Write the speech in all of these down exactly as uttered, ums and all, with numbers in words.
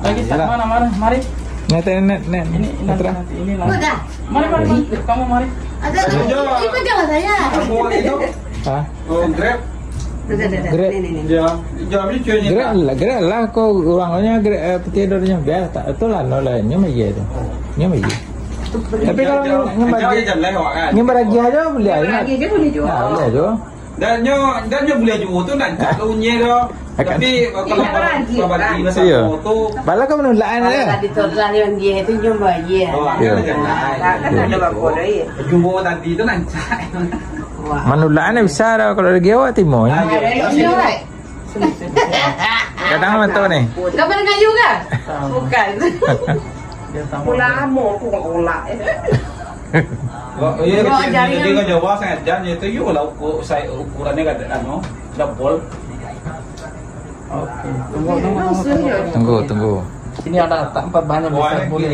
Lagi tak mana, mana? Mari. Nanti, nanti, nanti. Ini, nanti, nanti. Ini lah. Udah. Mari, mari, mari. Kamu mari. Ada. Ini pegang lah saya. Aku itu. Hah? Oh, Grab. Udah, udah, udah. Grab. Nih, nih, nih. Ya, ya, ini cuy, Grab lah, Grab lah. Kau uangnya Grab, eh, peti dornya biar tak. Itu lah, no lah. Ini mah iya tu. Ini mah iya. Tapi kalau nyembah, nyembah lagi aja boleh. Nyembah lagi aja boleh juga. Nah, boleh juga. Dan nyo, dan nyo buliah juo tu, rancak lo unyi tu. Tapi kalau babagi basamo tu, balah kau manulak kan. Kalau tadi tu lah yang dia tu nyo bayar. Oh, ada. Kan ada bako dah, ya. Juo tadi tu rancak. Manulak kan bisa dah kalau lagi awak timo. Kadang mantu ni. Kau pernah ngayu ke? Bukan. Lamo tu kau kolak. Oh, iya, kecil jadi kan Jawa sangat jan, itu yo lah ukur, ukurannya kan, anu, double. Oke, tunggu, tunggu, tunggu, tunggu. Tunggu, tunggu. Sini ada tak empat banyak. Wah, bisa boleh.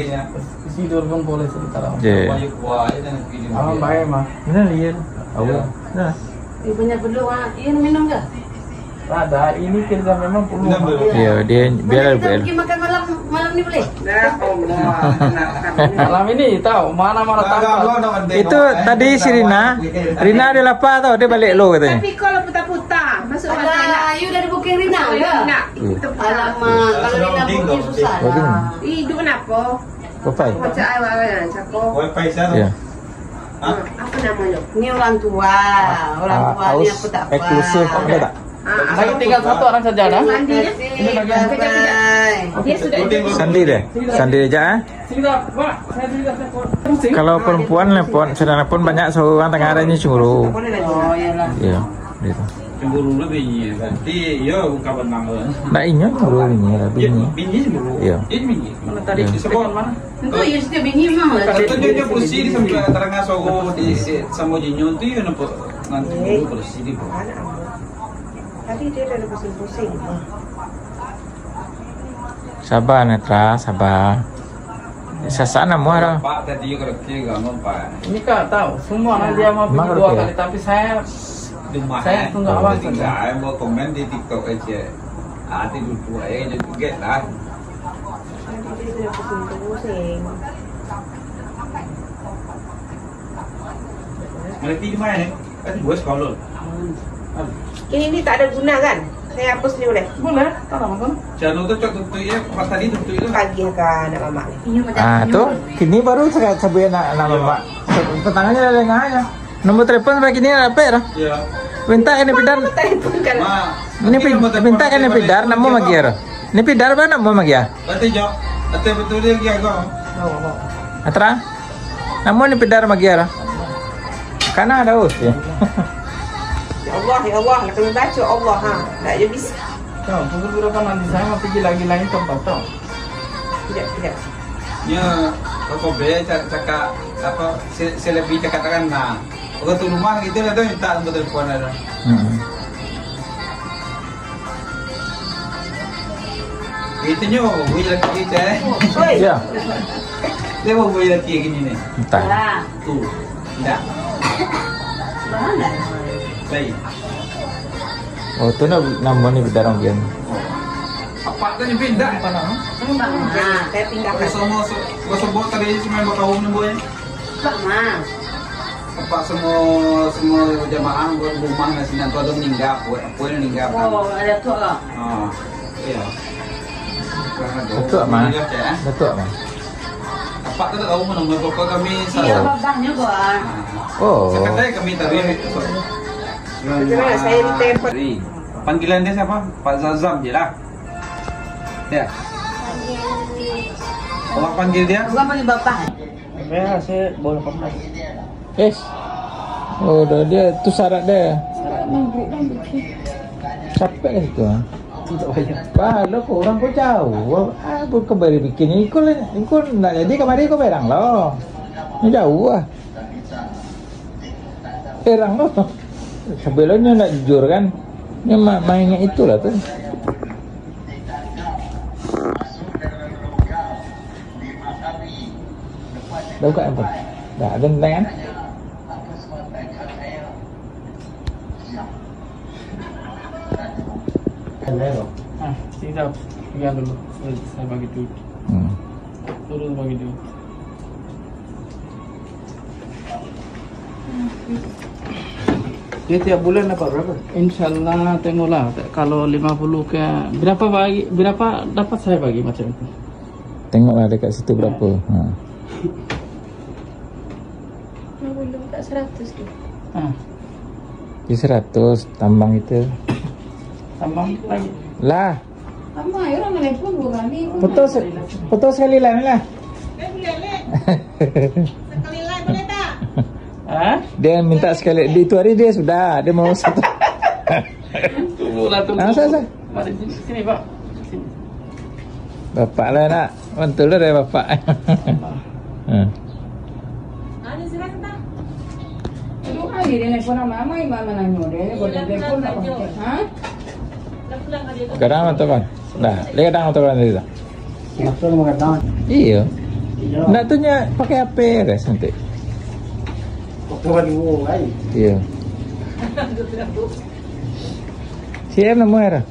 Isi dulu pun boleh sebentar. Iya. Wah, iya, wah, iya, dan pilih. Aman, baik, mah. Benar, iya. Awal. Nah. Ibunya perlu, ah, iya minum ke? Ada, ini kerja memang perlu. Iya, dia biar. Kita pergi makan malam, malam ni boleh? Malam ini tahu mana-mana tampak. Itu tadi si Rina, Rina dia lapar tau, dia balik lo katanya. Tapi kalau putar-putar, masuk. Alah, you dari booking Rina ke? Alamak, kalau Rina booking susah lah. Hidup kenapa? Wifi. Macam ai, cakap. Wifi sana. Iya. Apa namanya? Ni orang tua. Orang tua ni aku tak apa. Eksklusif, ada tak? Saya tinggal satu orang saja dah. Sandi dia. Ini bagian. Dia sudah. Sandi dia. Sandi aja, eh? Kalau perempuan lepon, sedang pun banyak seorang tengah ada ni cemburu. Oh, iyalah. Iya, gitu. Cemburu lah bini, berarti yo bukan benang lah. Nak inyo cemburu bini lah, bini. Bini cemburu. Iya. Bini. Mana tadi? Iya. Sebab mana? Itu ya, setiap bini memang lah. Kalau tu dia, dia pusing di sampai terangah suara di samo jinyo tu, yo nampak nanti dulu kalau sini. Tadi dia dah pusing-pusing. Sabar, Netra, sabar. Sasak namuah dah. Pak tadi kerja kamu, Pak. Ini kan tahu, semua orang dia mau pergi dua kali, tapi saya, saya tunggu awal saja. Tinggal buat komen di TikTok aja. Ah, tidur tua aja, joget lah. Nanti dia sudah pusing-pusing. Nanti di mana? Kan gue sekolah. Ini, ini tak ada guna kan? Saya hapus ni boleh? Boleh, tak ada masalah. Channel tu cok tutup ya, pas tadi tutup tu. Pagi ke anak mamak ni. Ah, tu. Kini baru sa-, sabuik anak, anak mamak. Tangannya dah lengah ya. Nombor telepon sampai kini ada apa ya? Ya. Minta kan Pidar. Nombor telepon kan? Ma, ini tapi Pi-, nombor telepon minta kan Pidar, nama magi ya? Ini Pidar apa nama magi ya? Nanti jawab. Nanti betul dia lagi agak. Atra? Namun ni Pidar magiar. Kana ada us ya. Ya Allah, ya Allah, nak kami baca Allah ha. Tak je bisa. Tau, pukul berapa nanti saya mau pergi lagi lain tempat tau. Tidak, tidak. Nya, kau be cak-, cakap apa, se-, selebi cakap tangan nah. Orang tu rumah gitu lah tu minta nombor telepon ada. Hmm. Itu nyo, bui laki kita, eh. Oi. Ya. Dia mau bui laki gini ni. Entah. Alah. Tu. Tidak. Mana? Baik. Oh, tu nak nama ni bidarang pian. Apa tu ni pindah? Apa nama? Nah, saya pindahkan. Sama, sama, sama tadi cuma berkaum ni, boy. Pak Mas. Apa semua, semua jamaah buat rumah nasi nanti ada meninggal, apa, apa yang meninggal? Oh, ada tu lah. Ah, iya. Datuk, Mak. Datuk, Mak. Apa tu tak tahu mana, pokok kami. Iya, babah juga. Oh. Sekedar kami tadi. Saya di tempat. Panggilan dia siapa? Pak Zazam je lah. Ya. Orang panggil dia? Bukan panggil bapak. Saya, saya bawa lapan belas. Yes. Oh, dah dia tu syarat dia. Capek lah situ ah. Pahala kau orang kau jauh. Ah, kau kembali bikin ni kau, kau nak jadi kemari kau berang lah. Ni jauh ah. Berang lah. Sebelumnya nak jujur kan. Ni ma-, mainnya itulah tu. Dah buka handphone? Dah, ada tentang kan? Ah, tidak. Iya dulu, saya bagi duit. Hmm. Terus bagi duit. Jadi tiap bulan dapat berapa? Insya Allah, tengoklah. Kalau lima puluh ke, berapa bagi, berapa dapat saya bagi macam itu? Tengoklah dekat situ berapa. Ha. Lima puluh tak seratus tu. Ha. Di seratus, tambang itu. Tambang lagi. Lah. Sama, ya, orang telepon dua kali. Putus, putus sekali lah, lah. Sekali lah, boleh tak? Ha? Dia minta sekali, di itu hari dia sudah, dia mau satu. Tunggulah, tunggu. Ah, saya, saya. Mari, sini, Pak. Sini. Bapak lah nak. Bantu lah dari bapak. Hmm. Aduh, hari dia nelpon sama Amai, Amai nanyo dia, dia boleh telefon tak pakai. Ha? Kadang atau kan? Dah, dia kadang atau kan tadi tu? Maksud mau kadang? Iya. Iya. Nak tu nya pakai H P res nanti. Pakai dua, kan? Iya. Si M nama era?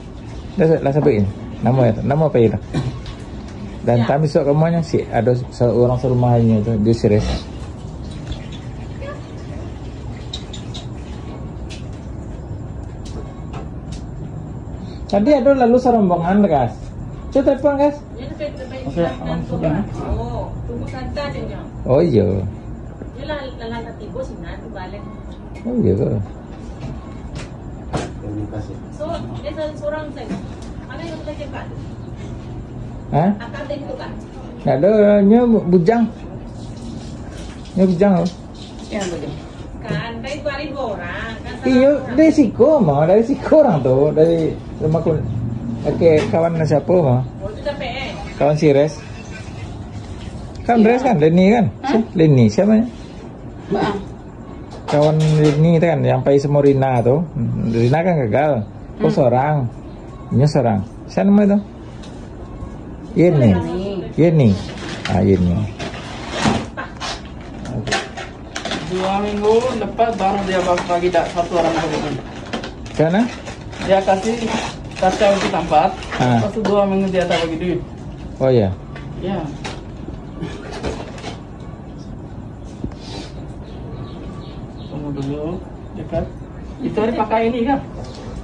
Dah, dah sebut ini. Nama, nama apa itu? Dan kami suka kamunya si ada sa-, orang serumah ini tu, dia serius. Tadi ada lalu serombongan, Gas. Cuba telepon, Gas. Oke, abang sudah. Oh, tunggu santai je, Nyok. Oh, iya. Dia lah, lah, lah tiba sinan tu balik. Oh, iya ke? Terima kasih. So, dia satu surang saja. Mana yang kita cakap? Hah? Akar tadi tu kan? Tak ada, nya bu-, bujang. Nya bujang tu. Yang bujang. Kan, tadi tu hari dua orang. Kan salah. Iyo, orang. Dari siko mah, dari siko orang tu, dari rumah kun-, oke, kawan siapa mah? Oh, itu capek, eh? Kawan si Res. Kan Res kan, Leni kan? Hah? Si Leni, siapa nya? Bang. Kawan Rini tu kan, yang pai samo Rina tu. Rina kan gagal. Ko sorang. Inyo sorang. Sia namo tu? Yeni. Yeni. Ah, Yeni. Dua minggu lepas baru dia bagi dak satu orang pun. Karena? Dia kasih kacau di tempat. Ah. Lepas tu dua minggu dia tak bagi duit. Oh, ya. Ya. Tunggu dulu, dekat. Itu hari pakai ini kah?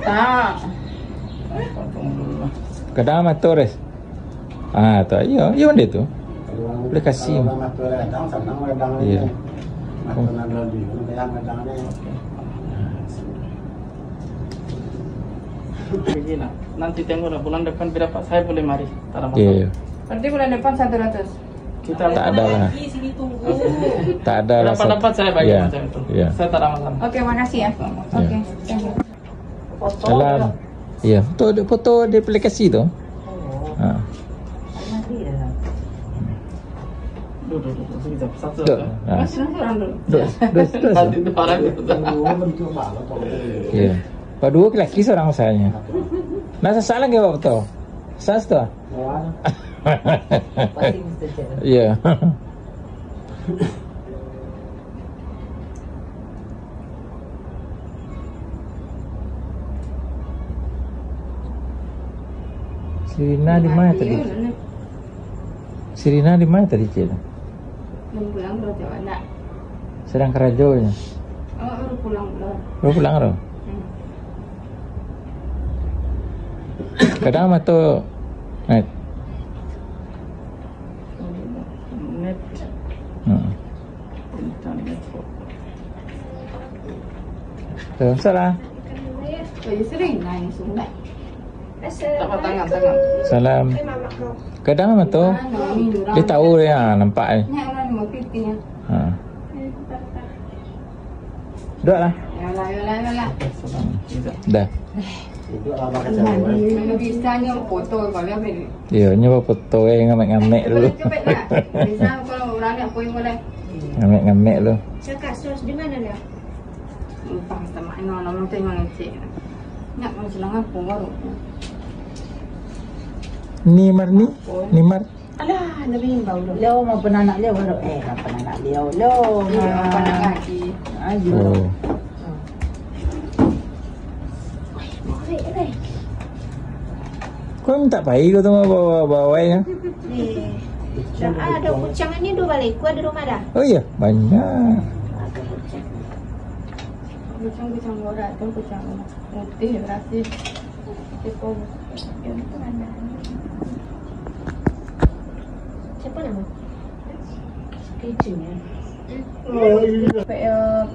Tak. Apa, tunggu dulu lah. Kadang mah Torres. Ah, tak, iya, iya, benda tu. Boleh kasih. Kalau orang mah Torres kadang, senang kadang ni. Iya. Mah Torres ada di, kadang, kadang ni. Oke. Begini lah. Nanti tengoklah bulan depan berapa saya boleh mari. Tak ada masalah. Iya, iya. Berarti bulan depan satu ratus. Kita tak ada lah. Lagi sini tunggu. Tak ada lah. Dapat, dapat saya bagi macam itu. Ya. Saya tak ada masalah. Oke, makasih ya. Ya. Oke, thank you. Salam. Iya, foto, foto di aplikasi tu. Ha. Duh, duh, duh, duh, sekejap. Satu, duh. Ha. Mas, seorang dulu. Duh, duh, duh. Satu, dua orang dulu. Iya. Pak dua laki seorang misalnya. Nah, sesalah ke waktu? Sas tu? Iya. Si Rina di mana tadi? Si Rina di mana tadi, Cik? Belum pulang, belum jawab, nak. Sedang karajo ya? Oh, baru pulang, belum. Baru pulang, bro? Hmm. Kadang mah tu, eh. Net. Hmm. Internet. Waalaikumsalam. Lagi sering nangis, Unda. Tangan, tangan. Salam. Kadang mah tu, dia tahu dia, nampak eh. Ha. Duduklah. Yalah, yalah, yalah. Dah. Bisa nyo foto kalau apa ni? Iyo, nyo foto eh, ngamek-ngamek dulu. Cepat, cepat lah. Bisa kalau orang nak poin boleh. Ngamek-ngamek dulu. Cakap sos di mana dia? Lupa, tak main orang tengok nanti. Nak mau silang apa baru? Ni Mar ni? Ni Mar. Alah, nak bimbang tu. Leo mau penanak Leo baru. Eh, apa penanak Leo? Leo. Iya, apa nak lagi? Ayo. Oh. Kau minta pai kau tu bawa-bawa nyo. Eh, dah ado kuciang ni duo balai ekor di rumah dah. Oh iya, banyak. Ado kuciang. Kuciang, kuciang borak tu, kuciang putih berasih. Siapa nama? Kecil ya. Kayak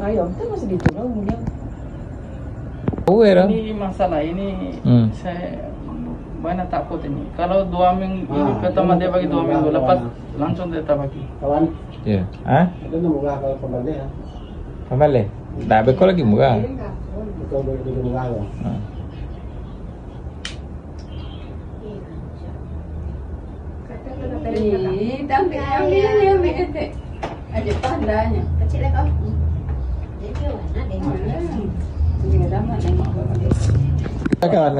ayam tu masih gitu lah umurnya. Aware lah. Ini masalah ini, hmm, saya banyak takut ini. Kalau dua minggu, ini pertama dia bagi dua minggu, lepas langsung dia tak bagi. Kawan. Ya. Hah? Ada nang murah kalau pembalih ya. Pembalih? Dah beko lagi murah. Betul, betul, betul murah lah. Ha. Ih, tampil, tampil, tampil, tampil. Aja pandanya. Kecil lah kau. Dia warna deh. Dia dah nak tengok kau. Takkan.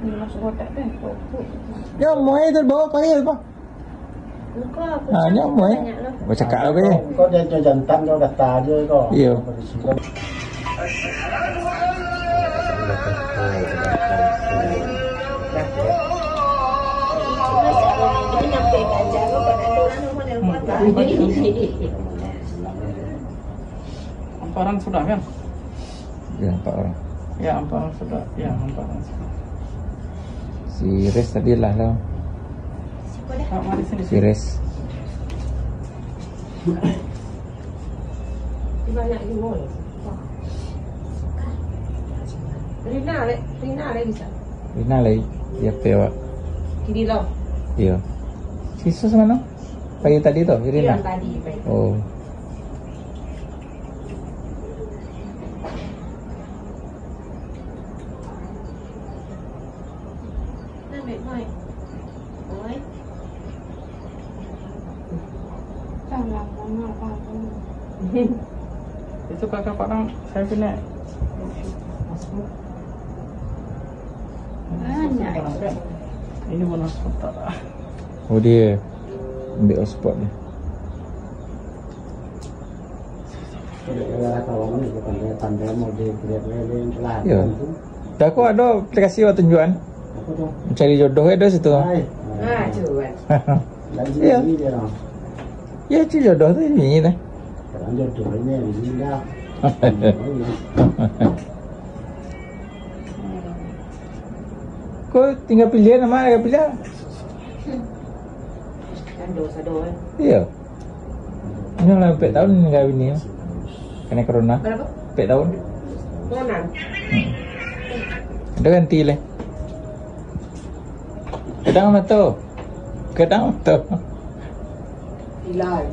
Ini masuk kotak deh. Nyo, muai tu bawa panggil, Pak. Ah, nyo, muai. Bacakak lah, weh. Kau dia tu jantan, kau daftar aja kau. Iya. Kau di sini. Empat orang sudah kan? Ya, empat orang. Ya, empat orang sudah. Ya, empat orang sudah. Si Res tadi lah, lah. Pak, mari sini. Si Res. Banyak juga. Rina, Rina, Rina bisa. Rina lai, iya pe awak. Kini lo. Iya. Sisa sama no? Pagi tadi tu, Rina. Iya, tadi pagi. Oh. Oi. Itu kakak Padang, saya punya. Banyak. Ini mana hotspot? Oh, dia ambil hotspot dia. Kalau kawan ni, pandai-pandai mau dia, dia, dia, dia, dia, Iya. Dah aku ada aplikasi awak tunjuan. Apa tu? Mencari jodoh ada situ. Hai. Ah, cuan. Lagi Iya. Ni dia. Ya, cari jodoh tu ini dah. Sekarang jodoh ini, ini dah. Kau tinggal pilihan nama, tinggal pilihan. Kan dosa doa. Iya. Ini lah empat tahun tinggal bini. Kena corona. Berapa? Empat tahun. Corona. Hmm. Ada ganti lah. Kadang mato. Kadang mato. Hilang.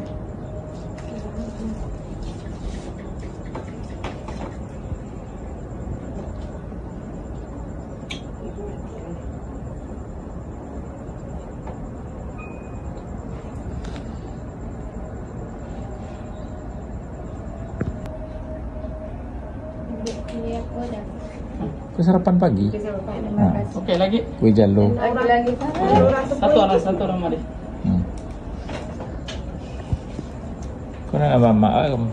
Kau sarapan pagi? Nah. Oke, lagi. Kue jalo. Lagi, lagi. Satu orang, satu orang mari. Hmm. Kau nak mamak lah kamu.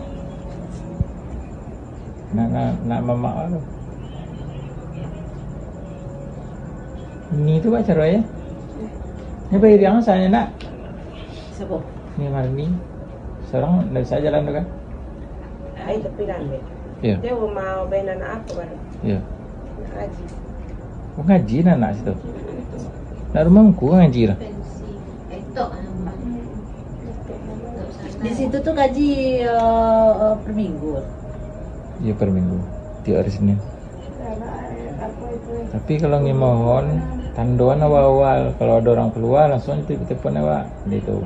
Nak, nak, nak mamak lah tu. Ni tu, Pak, cara ya. Ni bari dia saya nak. Siapa? Ni Marni. Seorang ndak bisa jalan tu kan? Ai, tapi lambat. Iya. Dia mau main anak apa baru? Iya. Nak ngaji. Oh, ngaji nak anak situ. Nak rumah ungku ngaji lah. Di situ tu gaji, eh, eh, per minggu. Iya, per minggu. Tiap hari Senin. Tapi kalau ngimbau hon, tandoan awal-awal. Kalau ada orang keluar, langsung telepon awak. Dia tu.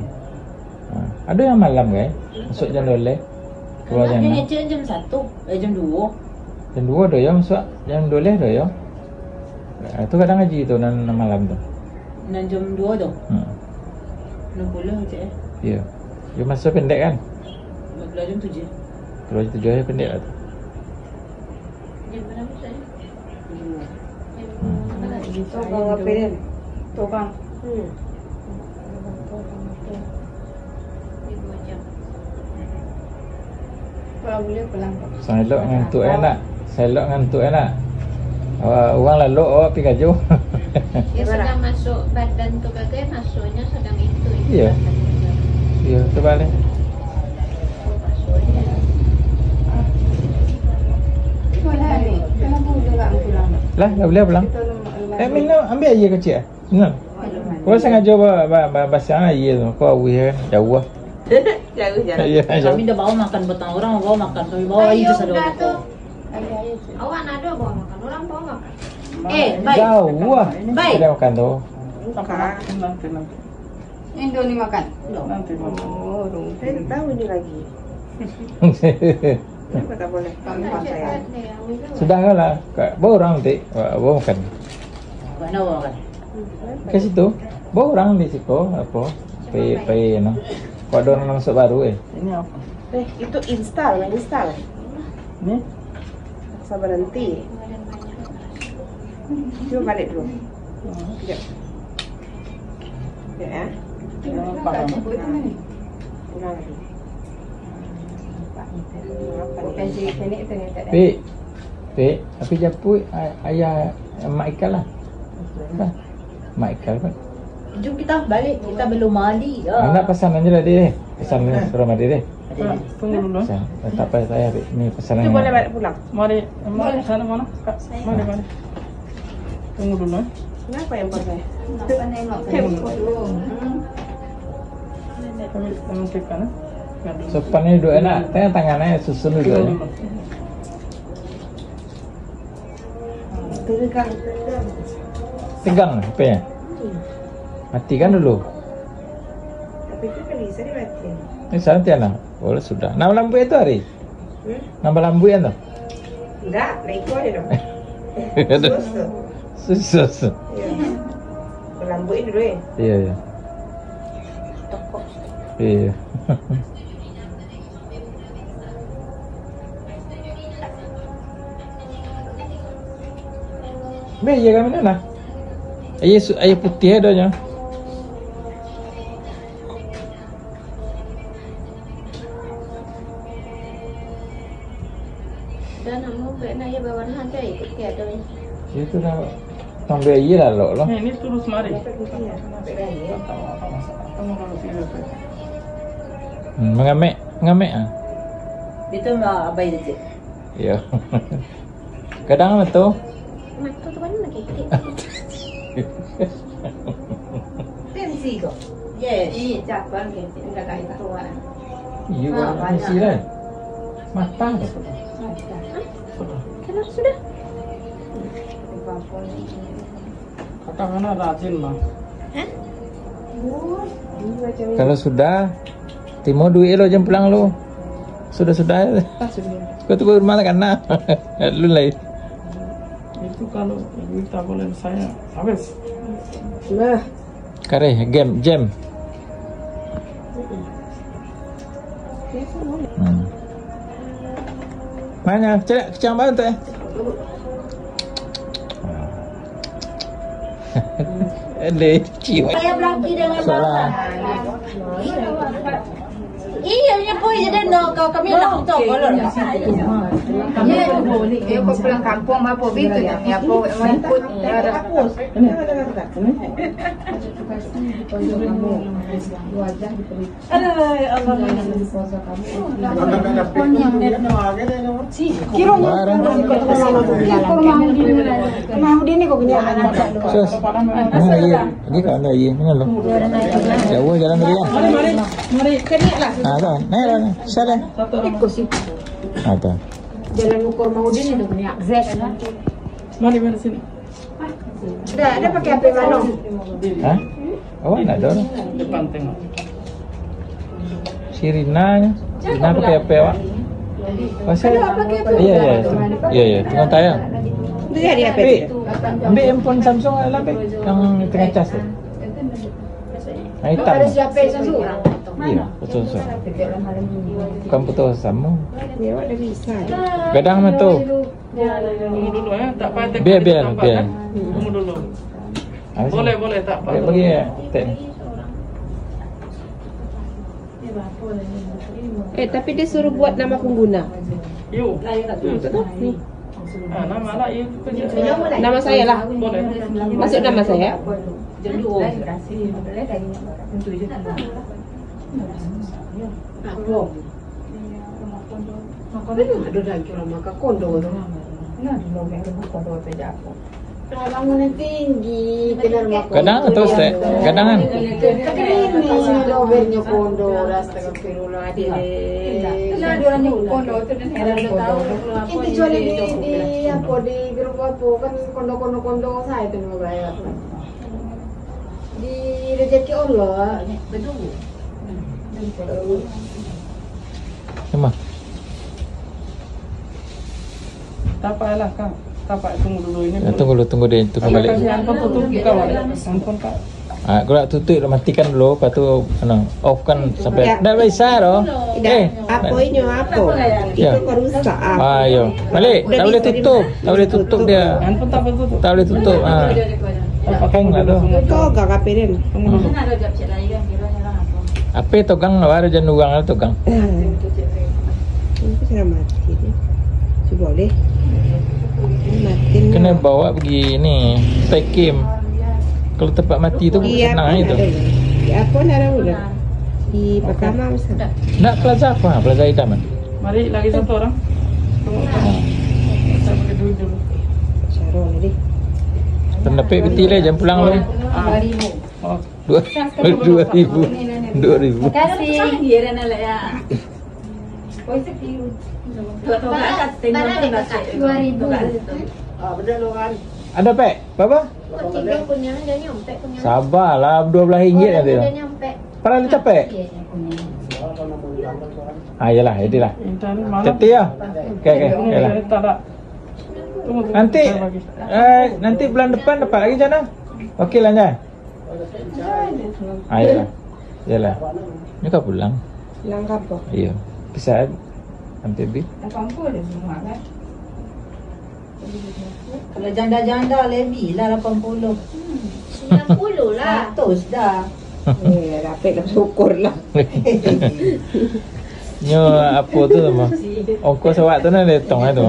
Ha. Ada yang malam, kan? Masuk jam dua belas. Keluar jam enam. Jam satu, eh, jam dua. Jam dua dah, ya, masuk. Jam dua belas dah, ya. Ah, tu kadang ngaji tu, nan, nan malam tu. Nan jam dua tu? Hmm. Enam puluh, cek, eh? Iya. Dia masa pendek, kan? Keluar jam tujuh. Keluar jam tujuh aja pendek lah tu. Jam berapa tadi? Lima. Jam lima. Hmm. Tukang apa dia? Tukang. Hmm. Kalau boleh pulang. Sailok ngantuk, eh, nak? Sailok ngantuk, eh, nak? Awak urang lalok, awak pi karajo. Ya, sadang masuak badan tu, kagai masuaknyo sadang itu, itu Iyo. Badan tu. Iyo, tu baliak. Oh, masuaknyo. Lah, dah boleh pulang. Eh, Mina, ambil aia kecil, eh. Nah. Awak sangajo ba-, ba-, ba-, basiang aia tu. Kok auih kan? Jauah. Jauah jalan. Iyo, jauah. Kami dah bawa makan buat urang, bawa makan. Kami bawa aia tu sadonyo. Awak nak ado bawa makan, urang bawa makan. Eh, baik. Jauah. Baik. Kedai makan tu. Makan. Nanti, nanti. Indo ni makan. Nanti makan. Oh, saya tak tahu ini lagi. Kenapa tak boleh? Kalau saya. Sudah lah. Kak, bawa urang nanti. Bawa, bawa makan. Mana bawa makan? Ke situ. Bawa urang di situ, apa? Pai, pai, no. Kok ada orang masuk baru, eh? Ini apa? Eh, itu install, install. Ni? Paksa berhenti. Cuba balik dulu. Sekejap. Sekejap, ya. Ulang lagi. Apa ni? Pik, Pik, tapi japuik a-, ayah Mak Ikal lah. Kan? Mak Ikal kan? Jom kita balik, kita belum mandi. Ah, nak pesan aja lah, deh. Pesan suruh mandi, deh. Tunggu dulu. Pesan. Eh, tak payah, tak payah, Pik. Ni pesanan. Itu boleh balik pulang. Mari, mari, sana mana? Kak, mari, mari. Tunggu dulu, eh. Kenapa yang pakai? Tunggu dulu. Kami, kami cek kan, eh. Sopan ni duduk enak. Tengah tangan, eh, susun dulu, eh. Tegang, tegang. Tegang, P C-nya? Hmm. Matikan dulu. Tapi itu kan bisa dimatikan. Ini santian lah. Oh, sudah. Nambah lambuik itu hari? Hmm? Nambah lambuik kan tu? Enggak, lah itu aja dong. Aduh. Sus tu. Sus, sus. Iya. Lambuik dulu, eh. Iya, iya. Tokok. Iya. Be, iya kami tu nah. Aia su-, aia putiah ado nyo. Dan namun baik nak aia bawarna tu aia putiah ado. Itu dah. Tambah aia lah, lok, lok. Nah, ini terus mari. Hmm, mangamek, mangamek ah. Itu mah abai je. Iya. Kadang lah tu. Mata tu kan lagi. Pensi kok. Yes. Ih, cakap pensi. Enggak kayak itu, ah. Iya, ah, pensi lah. Mata tu. Mata. Hah? Sudah. Kenapa sudah? Kakak mana rajin lah. Hah? Kalau sudah, timo duit lo, jan pulang lo. Sudah-sudah. Ah, sudah. Kau tu baru rumah kan, nah. Lu lai. Itu kalau duit tabungan saya habis. Nah. Kareh, game, jam. Hmm. Mana? Cek, kecang banget tu, eh. Leci. Saya beraki dengan Salah. Bapak. Iya, punya poi je dan no, kau kami lah tu kalau. Ya, ya, kau pulang kampung apa begitu ya? Ya, apa, apa. Aduh, ya Allah. Kiro Barang. Mahmudin ni kau punya anak. Sus. Mana iya? Ini kau anda iya. Mana lo? Jauh jalan tadi kan? Mari, mari. Mari. Kena lah. Ah, tu. Naik lah ni. Siapa? Ikut sih. Ah, tu. Jalan Ukur Mahmudin itu punya. Z. Mari, mari sini. Dah, ada pakai H P mana? Hah? Awak nak ada orang? Depan tengok. Si Rina ni. Rina pakai H P awak. Masa? Ada pakai H P? Iya, iya, tu. Iya, iya, tengok tayang. Dia ada P C. Ambil handphone Samsung dalam, Pik. Yang tengah cas tu. Yang hitam. Ada siapa Samsung? Iya, betul, betul. Bukan betul sama. Gadang mah tu. Tunggu dulu, eh. Tak payah tekan. Biar, biar, biar. Tunggu dulu. Habis ni. Boleh, boleh, tak apa. Bagi, bagi, eh, tek ni. Eh, tapi dia suruh buat nama pengguna. Yo. Hmm, betul. Hmm. Nama saya lah. Masuk nama saya. Apo? Ado lagi urang makan kondo tu. Nah, di rumah kondo tu aja apo. Kalau bangunan tinggi, kena rumah kondo. Kadang atau stek? Kadang kan? Ini dobelnyo kondo, astagfirullahaladzim. Nah, dia orang nyebut kondo tu dan heran dia tahu. Itu jual di, di apo, di grup apo, kan kondo-kondo-kondo saya tu nama bayar. Di rezeki Allah. Betul. Emang. Tapak lah, Kak. Tapak tunggu dulu ini. Ya, tunggu dulu, tunggu deh, tunggu balik. Kasih handphone tutup di kawan. Handphone, Kak. Ah, kau nak tutup, matikan dulu, lepas tu, anu, off kan sampai. Ya. Dah bisa doh. Tidak. Eh. Apo inyo apo? Ya. Itu baru rusak. Ah, iyo. Balik. Udah tak boleh bisa, tutup. Udah. Tak boleh tutup dia. Handphone tak boleh tutup. Tak boleh tutup. Ah. Hang lah tu. Kau gak H P dia. Tunggu dulu. Apa togang lah, baru jangan urang lah togang. Ah. Ini sudah mati dia. Cuba deh. Mati. Kena bawa pergi ni, Tekim. Kalau tempat mati tu senang aja tu. Di apa nak ada udah? Di pertama misal. Nak plaza apa? Plaza hitam kan? Mari lagi satu orang. Tunggu. Saya pakai duit dulu. Syarul tadi. Pendapik piti lah, jangan pulang lu. Ah. Oh. Dua, dua ribu. Dua ribu. Terima kasih. Kalau kau angkat, tengok tu lah, Kak. Dua ribu. Ada, Pek? Berapa? Kok tiga punya, dia nyampe punya. Sabarlah, dua belas ringgit nanti tu. Dia nyampe. Pernah lu capek? Iya, iya, punya. Ah, iyalah, jadilah. Intan, malam. Cantik ya? Oke, oke, oke lah. Iya, tak ada. Tunggu, tunggu, nanti, sebentar lagi. Eh, nanti bulan depan dapat lagi, Jana? Oke lah, Jan. Ah, iyalah. Iyalah. Ini kau pulang. Pulang ke apa? Iya. Bisa nanti bi. Lapan puluh semua kan? Kalau janda-janda lebih lah lapan puluh. Hmm, sembilan puluh lah. Seratus dah. Eh, rapek lah, syukur lah. Nyo apo tu mah? Ongkos awak tu nah, letong lah tu.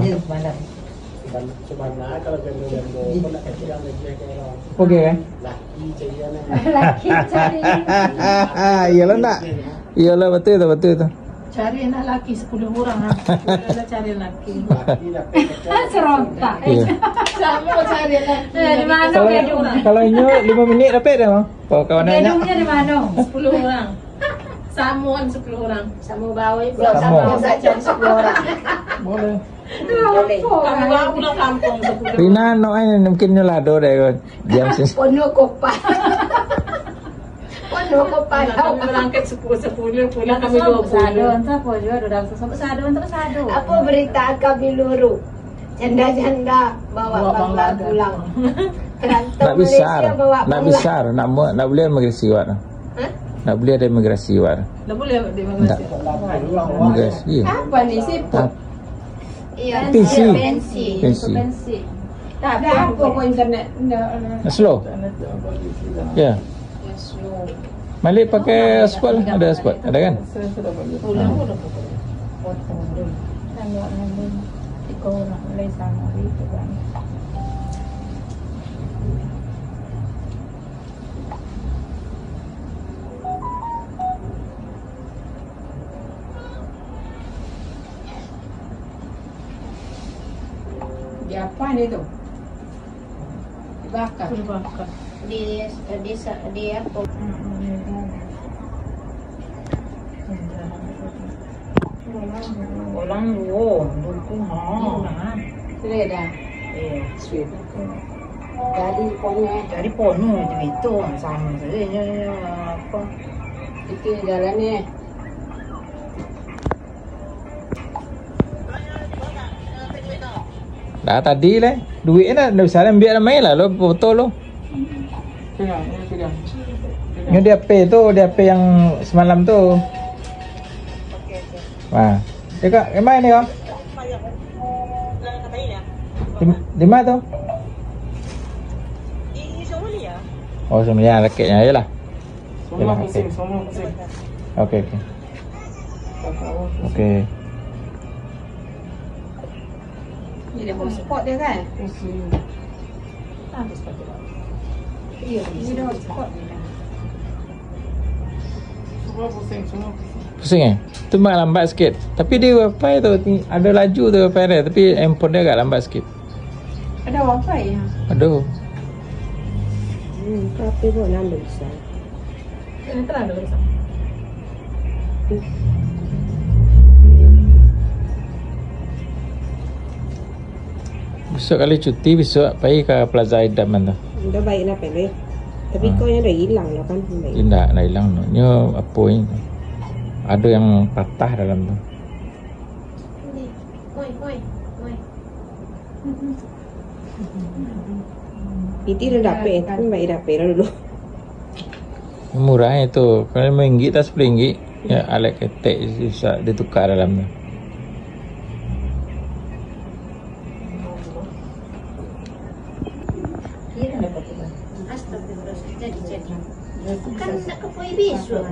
Oke kan? Laki cari. Iyalah nak. Iyalah, betul tu, betul tu. Cari anak laki sepuluh orang, ha. Cari laki. Serontak. Iya. Sama cari laki. Eh, di mana? Kalau, kalau inyo lima minit dapat dah, Mang. Kalau kawan nanya. Gedungnya di mana? Sepuluh orang. Samuan sepuluh orang. Sama bawa ibu. Sama. Sama cari sepuluh orang. Boleh. Boleh. Kamu pulang kampung sepuluh. Rina, no, eh, mungkin nyo lado deh, diam sini. Pono kopa. Pono kopa. Kami berangkat sepuluh, sepuluh, pulang kami dua puluh. Sado, entah apa juga, dua ratus sampai sado, entah sado. Apa berita kami luru? Janda-janda bawa bangla pulang. Kerantau Malaysia bawa bangla. Nak besar, nak mu-, nak boleh migrasi awak tu. Hah? Nak boleh ada migrasi awak tu. Nak boleh ada migrasi. Migrasi. Apa ni, siput? Iya, pensi. Pensi. Pensi. Tak ada apa kau internet. Slow. Ya. Malik pakai hotspot lah. Ada hotspot. Ada kan? Di apa ni tu? Dibakar. Dibakar. Di, di sa-, di apa? Orang duo, duo tu, ha. Sudah dah. Iya. Sudah. Jadi pono. Jadi pono itu, itu sama saja, apa? Itu jalannya. Dah tadi leh, duit nak, dah bisa lah ambil ramai lah lo, foto lo. Pegang, ini pegang. Ini di H P tu, di H P yang semalam tu. Wah. Cakap, yang mana ni kau? Di, di mana tu? Oh, sebenarnya raketnya, iyalah. Semua pusing, semua pusing. Oke, oke. Oke. Dia hotspot dia kan? Pusing. Ah, hotspot dia. Iya, ini dia hotspot dia. Semua pusing, semua pusing. Pusing, eh? Tu mak lambat sikit. Tapi dia wifi tu, ti-, ada laju tu wifi dia. Tapi handphone dia agak lambat sikit. Ada wifi ya? Ada. Hmm, tapi kok nambah bisa? Ini terang dulu, Sam. Besok kali cuti, besok pai ka Plaza Idam tu. Udah baik lah, Pele. Tapi Hmm. kau yang dah hilang lah kan? Baik. Indak, dah hilang tu. Nyo apo ini? Ada yang patah dalam tu. Oi, oi, oi. Iti dah dapek, tapi baik dapek lah dulu. Murah itu. Kalau lima ringgit atau sepuluh ringgit, ya, alat ketek bisa ditukar dalam tu. Astagfirullah. Jadi, jadi. Kan nak ke poi besok.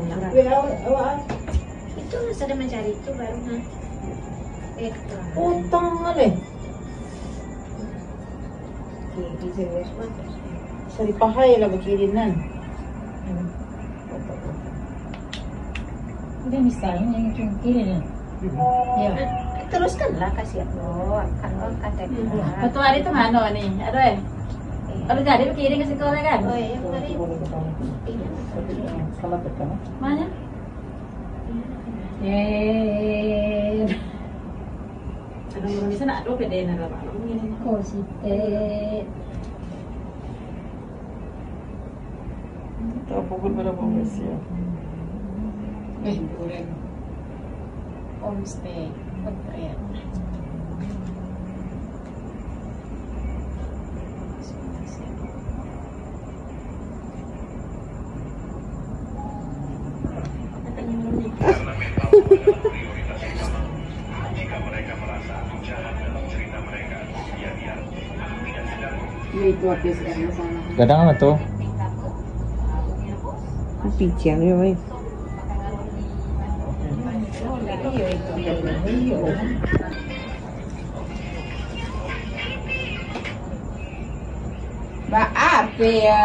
Itu sudah mencari itu baru, ha. Eh, utang mana? Okey, bisa, ya. Bisa dipahai lah bakirim kan. Dia bisa ini cungkil ni. Ya. Teruskanlah kasih aku. Kalau kata Ketua hari tu mana ni? Ada eh? Kalau jadi bakirim ke sekolah kan? Oh, iya, hari. Selamat datang. Mana? Eh. Ada orang di sana, ada pede nak dapat. Oh, sitet. Tak pukul berapa Malaysia? Eh, kurang. Homestay, hotel. Ya, itu habis karena salah. Gadang lah tu. Pijang ya, weh. Ba apa ya?